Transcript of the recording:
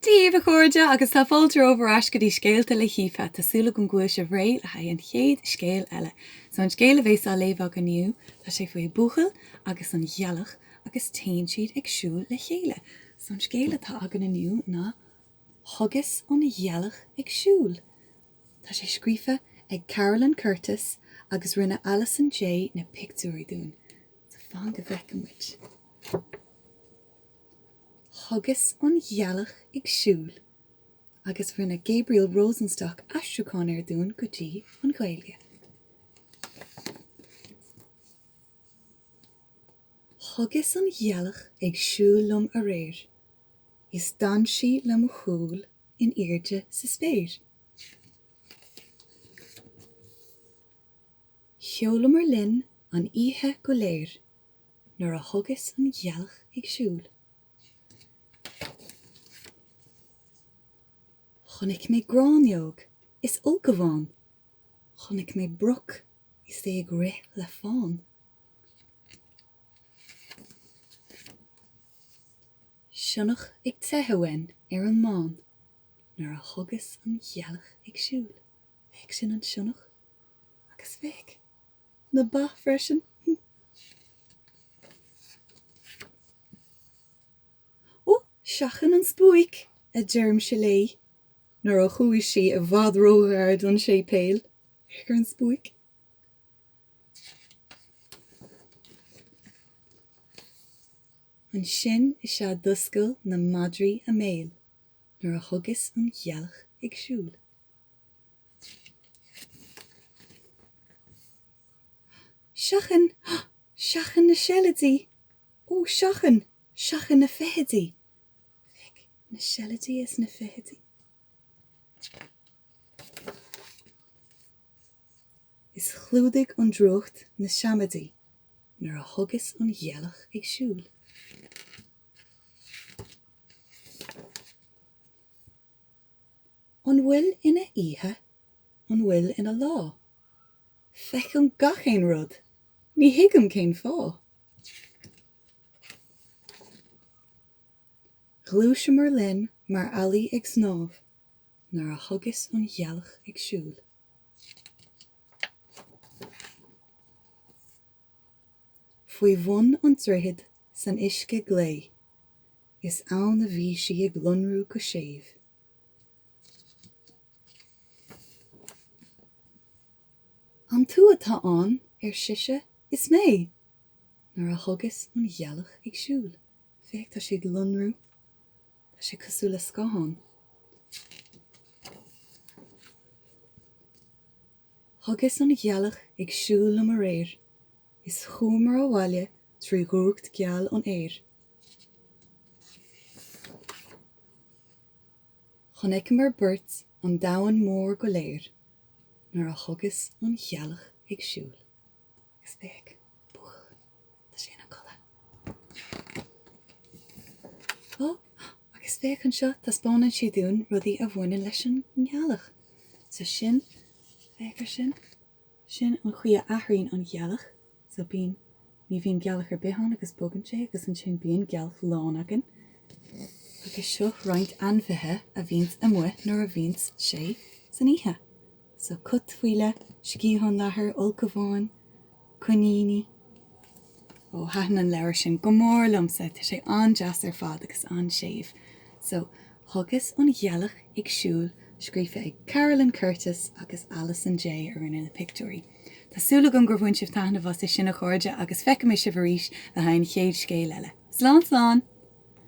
Dia daoibh a chairde agus tá fáilte romhaibh ar ais go dtí Scéalta le hAoife. Tá súil agam go bhfuil sibh réidh le haghaidh an chéad scéal eile. So an scéal a bhéas á léamh againn inniu, tá sé faoi buachaill agus an ghealach agus téann siad ag siúl le chéile. So an scéal atá againn inniu ná Thugas an Ghealach ag Siúl. Tá sé scríofa ag Carolyn Curtis agus rinne Alison Jay na pictiúirí dúinn. So fan go bhfeice muid. Thugas an ghealach ag siúl agus rinne Gabriel Rosenstock aistriúchán air dúinn go dtí an Ghaeilge. Thugas an ghealach ag siúl liom aréir is d'fhan sí le mo chúl in airde sa spéir. Cheolamar linn an oíche go léir. Nuair a thugas an ghealach ag siúl. Chonaic mé gráinneog is ulchabhán, Chonaic mé broc is é ag rith le fán. Sionnach ag teitheadh uainn ar an mbán Nuair a thugas an ghealach ag siúl. Féach sin an sionnach agus féach. Na ba freisin. Ó, seachain an spuaic, a deirimse léi, nuair a chuaigh sí i bhfad róghar don séipéal. Féach ar an spuaic. Ansin is ea d'oscail na madraí a mbéil nuair a thugas an ghealach ag siúl. Seachain! Seachain na seilidí! Ó, seachain! Seachain na feithidí! Féach, na seilidí is na feithidí. Is chlúdaigh an drúcht na seamaidí nuair a thugas an ghealach ag siúl. An bhfuil ina oíche, an bhfuil ina lá? Feicim gach aon rud, ní thuigim cén fáth. Ghluaiseamar linn mar ealaí ag snámh nuair a thugas an ghealach ag siúl. Faoi bhun an droichid san uisce glé, is ann a bhí sí ag lonrú go séimh. An tú atá ann, ar sise, is mé! Nuair a thugas an ghealach ag siúl. Féach, tá sí ag lonrú. Tá sé cosúil le scáthán. Thugas an ghealach ag siúl liom aréir is chuamar abhaile trí dhrúcht geal an fhéir. Chonaiceamar beirt an domhan mór go léir nuair a thugas an ghealach ag siúl. Agus féach, buachaill, tá sé ina chodladh. Ó, agus féach anseo, taispeánann sé dúinn rudaí a bhaineann leis an ngealach. So sin, féach ar sin, sin an chaoi a athraíonn an ghealach. So bíonn, ní bhíonn gealach ar bith ann agus bogann sé agus ansin bíonn gealach lán againn. Agus seo roinnt ainmhithe a bhíonns amuigh nuair a bhíonns sé san oíche. So cut faoile, sciathán leathair, ulchabháin, coiníní. Ó, thaitin an leabhar sin go mór liomsa, tá sé an-deas ar fad agus an-séimh. So, Thugas an Ghealach ag Siúl, scríofa ag Carolyn Curtis agus Alison Jay a rinne na pictiúirí. Tá súil agam gur bhain sibh taitneamh as é sin a chairde agus feicfidh mé sibh arís le haghaidh an chéad scéal eile. Slán slán!